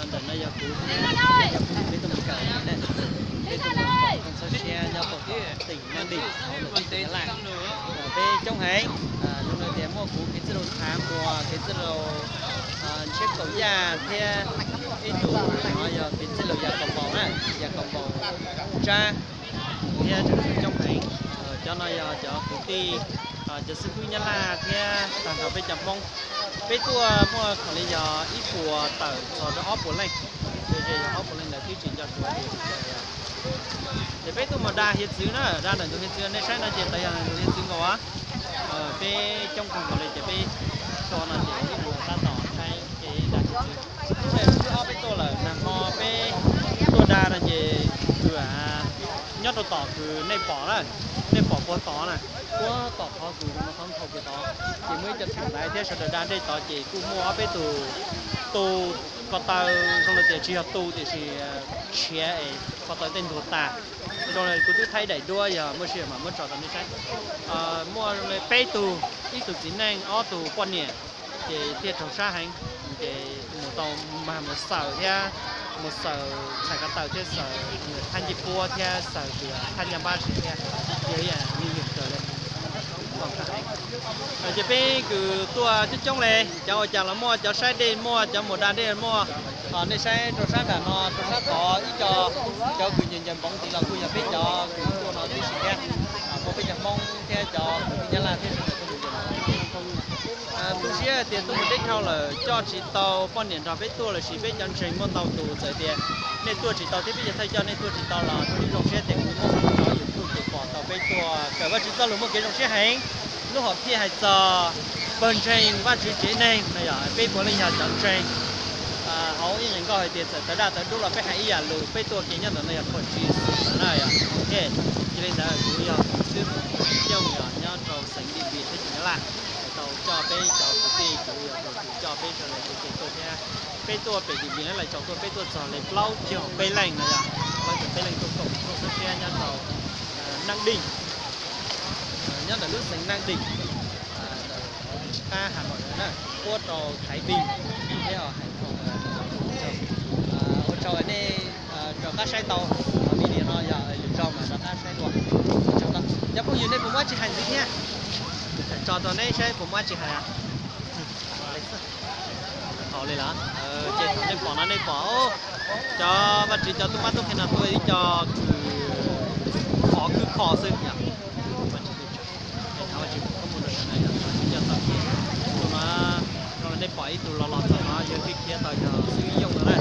Ntawm no yog kuv, yog kuv peb tuaj mus kawm ne, peb tuaj mus kawm txog siab nyob rau tim Nam Định, hauv lub teb chaws Nyab Laj. Peb coob heev, zoo li tias muaj kuv kev txwj laus Thav Muas, kev txwj laus Ntshiab Kaum Yaj thiab ib tug no yog kev txwj laus Yaj Kaum Npaum na, Yaj Kaum Npaum Tsab thiab tseem tshuav coob heev. Cov no yog cov kwv tij, cov xib fwb Nyab Laj thiab tag nrho peb cov Hmoob. Peb tuaj muaj khaum li yog ib puas tawm txog rau ob puas leej, ces yog ob puas leej ntawd twb tsis nco tsuav tias, ces peb tuaj mus da hiav txwv na, da ntawm ntug hiav txwv nej saib no ces tawm yog ntug hiav txwv nkaus. Peb coob kawg nkaus li ces peb so no ces tab tom saib ces da hiav txwv. Hnub no hnub thib ob peb tuaj lawm, nag hmo peb tuaj da no ces kws nyob rau tom kws nej pom na, nej pom puag tod na, puag tom qhov kws zoo no qhov nthaus kws tod, ces muaj ib co theem ntaiv thiab sawv daws da dej tod ces kuj muaj ob peb tug tu ko taw zoo li tias tsis yog tu tiam sis tshiav es ko taw tej ntuag tas. Zoo li kuv twb thaij daim duab yog muaj sij hawm mam muab tso rau nej saib. Muaj zoo li peb tug, ib tug txiv neej ob tug poj niam, ces thiaj raug sab heev, ces mus tau mag mus xaws thiab, mus xaws txhais ko taw thiab xaws thaj ncej puab thiab xaws thaj ncaj npab si thiab, yog ib yam nguy hiểm kawg li. Ces peb kws tuaj coob coob li, cov ua cas los muaj, cov saib dej muaj, cov mus da dej muaj. Nej saib rau sab nram no, rau sab tod ib co, cov kws ncaws ncaws npoov tid los kuj yog peb cov kws tuaj no tib si thiab, muaj peb cov Hmoob thiab cov kwv tij Nyab Laj thiab sawv daws tuaj mus. Tu siab tias tuaj mus teb chaws lawm coj tsis tau poj niam nrog peb tuaj lossis peb cov ntseeg muaj ntau tus txawm tias nej tuaj tsis tau thiab peb cov thawj coj nej tuaj tsis tau los kuv zoo siab tias kuv muaj mus cov YouTube ces pom tau peb tuaj kawm Vajtswv txoj lus muaj kev zoo siab heev. Lub hom phiaj hais txog pawg ntseeg Vajtswv tsev neeg no yog peb puav leej yog cov ntseeg hauv ib yam nkauj hais tias txawm tawv daj tawv dub los peb hais ib yam lus, peb tuaj ke nyob ntawm no yog phuam tsis xwm na yog. Cia li ntawd kuv yog xib fwb Xyooj yog nyob rau xeev Điện Biên teb chaws Nyab Laj, tau coj peb cov kwv tij kuv yog tus coj peb sawv daws ua ke tuaj thiab. Peb tuaj pem Điện Biên Lawv tsaus tuaj peb tuaj txog li plaub caug peb leej no yog, plaub caug peb leej tuaj koom tuaj xab siab nyob rau Nam Định, nyob ntawm lub xeev Nam Định, ntawm qab Hà Nội na, puab rau Thái Bình thiab Hải Phòng. Ua tsaug nej rov qab saib tau video no yog lwm zaug mas rov qab saib dua. Cov phooj ywg nej puas muaj dab tsi hais ntxiv thiab? Tso rau neb saib puas muaj dab tsi hais. Haus li los? Ces thaum nej pom no nej pom cov Vajtswv cov tub mab tub qhe no tuaj ib co kws khov khwb kho xwb yog. Tus no, no nej pom ib tug los los txog no yog twb khiav tau yog xib fwb Yooj no na.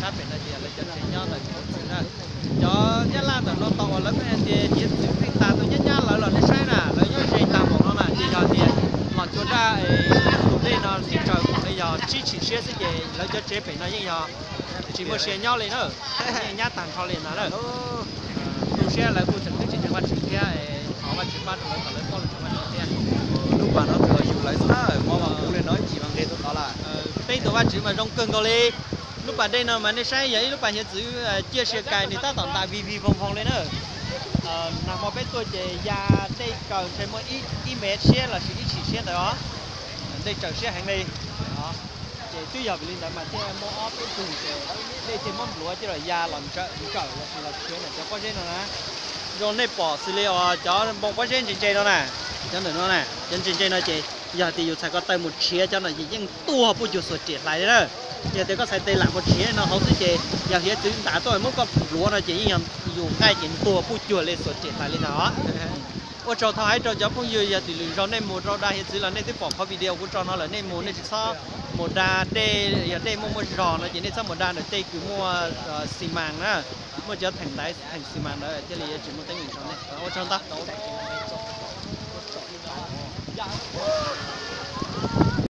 Sab pem no ces yog lawv cov tsev nyob ntawm Hmoob Txwv na. Cov Nyab Laj ntawm no tau uas lawv pheej hais tias hiav txwv pheej tas tus nyab nyab lawv los nej saib na, lawv nyob ze tag npaum no na, ces yog tias los cuag daj tus dej no tsis tsaws kom yog tsib chim siab xwb ces lawv cov tsev pem no yeej yog tsis muaj sia nyob li na, yeej nyab tag nrho li ntag na. Tu siab lawv kuj tseem twb tsis ntseeg Vajtswv thiab, thov Vajtswv pab rau lawv kom lawv paub lawv tsev Vajtswv thiab. Lub pas no tsuas yus lawv xwb na, mob mas kuv li no ib chim mas nqis tuaj tod lawm. Peb tus Vajtswv mas zoo kawg nkaus li. Lub pas dej no mas nej saib yog ib lub pas hiav txwv ciaj sia kais, nws tab tom ntas vig vig voog voog li na. Nag hmo peb tuaj ces ya dej kaws ntshe muaj ib mev siab lossis ib chim siab ntawd os. Dej tsaws siab heev li. Ces twb yog vim li ntawd mas thiaj muaj ob peb tug ces dej thiaj muab npluav coj los ya los ntsawm lossis los tshiav ntawm cov pob zeb no na. Zoo nej pom xws li uas cov npoo pob zeb ntse ntse no na, cov ntawm no na, cov ntse ntse no ces yog tias yus txhais ko taw mus tshiav cov no ces yeej tuag puj cuag xuas riam hlais li na. Yog tias koj txhais tes lam mus tshiav no hauv xwb ces yog hiav txwv ntav tuaj muab koj npluav no ces yeej yog yus nqaij ces ntuag puj cuag li xuas riam hlais li ntag os. Ua tsaug thaum hais rau cov phooj ywg, yog tias lwm zaug nej mus rau da hiav txwv los nej twb pom qhov video kuv tso no lawm, nej mus nej tsis txhob mus da dej, yog dej muaj muaj zog no ces nej txhob mus da ntawm tej kws muaj xi mas na, muaj cov theem ntaiv theem xi mas ntawd thiaj li yuav tsis muaj teeb meem rau nej. Ua tsaug ntau.